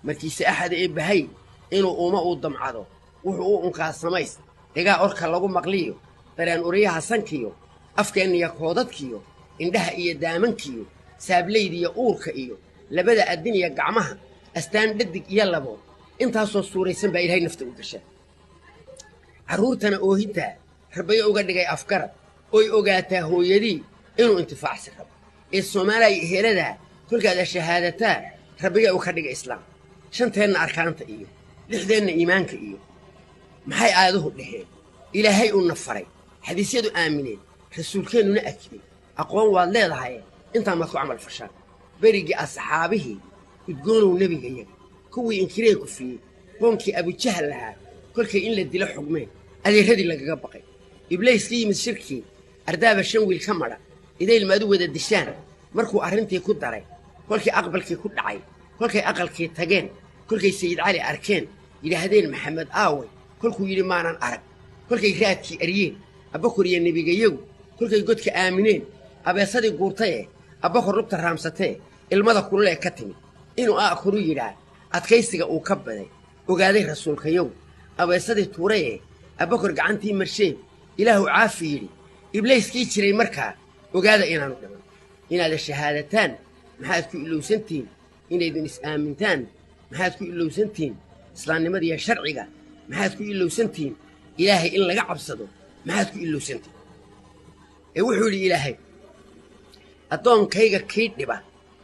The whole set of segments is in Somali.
Markiise axad eebbahay inuu uuma uu damcado, wuxuu u unkaa samays dhegaa orka lagu maqliyo, dareen uriyaha sankiyo, afkeenniyo koodadkiyo, indhaha iyo daamankiyo, saablaydiyo uurka iyo labada addin iyo gacmaha, astaan dhadig iyo labood, intaasoo suuraysan baa Ilaahay nafta u gashaa. Carruurtana oohintaa rabayo uga dhigay afgarad oy ogaataa hooyadii inuu intifaacsi rabo. Ee Soomaaliya eheladaa kolkaad shahaadataa rabbiga uu ka dhigay islaam. Shanteenna arkaanta iyo lixdeenna iimaanka iyo maxay aayaduhu dhaheen? Ilaahay uuna faray, xadiisyadu aamineen, rasuulkeennuna akiday. Aqoon waad leedahaye, intaa maad ku camal fashaan? Berigii asxaabihii udgoonow nebigayaga kuwii inkiree kufiyey, qoonkii Abujahal lahaa, kolkay in la dilo xugmeen, adeerradii lagaga baqay, Ibliis ka yimid shirkii ardaaba shan wiil ka madha, idayl maadu wada dishaan markuu arrintii ku daray, kolkii aqbalkii ku dhacay, kolkay aqalkii tageen, kolkay Sayid Cali arkeen, yidhaahdeen Maxamed aaway, kolkuu yidhi maanan arag, kolkay raadkii aryeen Abbakor iyo nebigayagu, kolkay godka aamineen, abeesadii guurtayee Abbakor lugta raamsatee ilmada kululee ka timid, inuu a'kuru yidhaa adkaysiga uu ka baday, ogaaday rasuulkayagu, abeesadii tuurayee Abbakor gacantii marsheen, Ilaahu caafi yidhi, Ibliiskii jiray markaa ogaada inaanu dhiman. Inaada shahaadataan maxaad ku ilowsantihiin? Inaydun is-aamintaan maxaad ku ilowsantihiin? Islaamnimadiiyo sharciga maxaad ku ilowsantihiin? Ilaahay in laga cabsado maxaad ku ilowsantihiin? Ee wuxuu yidhi Ilaahay: addoonkayga kii dhiba,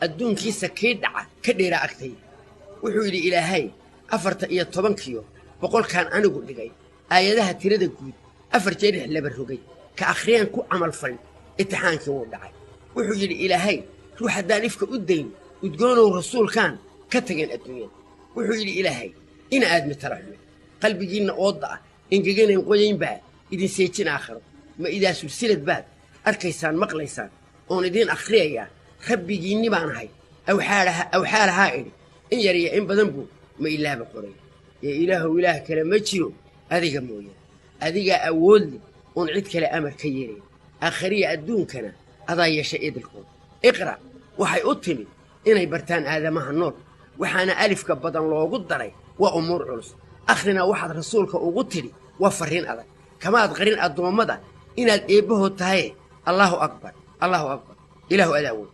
adduunkiisa kii dhaca ka dheeraa agtay. Wuxuu yidhi Ilaahay: 14 iyo 100-kaan anigu dhigay aayadaha tirada guud, afar jeer lix laba rogay, ka akhriyaan ku camalfalin itixaankii wuu dhacay. Wuxuu yidhi Ilaahay: ruux haddaan ifka u dayn, udgoonow rasuulkaan ka tageen adduunyada. Wuxuu yidhi Ilaahay: ina aadmi tala xume, qalbigiinna oodda ah engeganayn qoyaynbaa idin seejin aakhiro. Ma idaa sulsilad baad arkaysaan, maqlaysaan oon idiin akhriyayaa? Rabbigiinni baan ahay awxaalahaa idhi, in yar iyo in badan buu ma ilaaba qoray. Ee Ilaahow, Ilaah kale ma jiro adiga mooyaan, adigaa awoodle oon cid kale amar ka yeelayn, aakhariya adduunkana adaa yeeshay idilkood. Iqra' waxay u timid inay bartaan aadamaha nool, waxaana alifka badan loogu daray waa umuur culus. Akhrina waxaad rasuulka ugu tidhi waa farriin adag, kamaad qarin addoommada inaad eebbahood tahaye. Allaahu akbar, Allaahu akbar, Ilaahu adaa wood.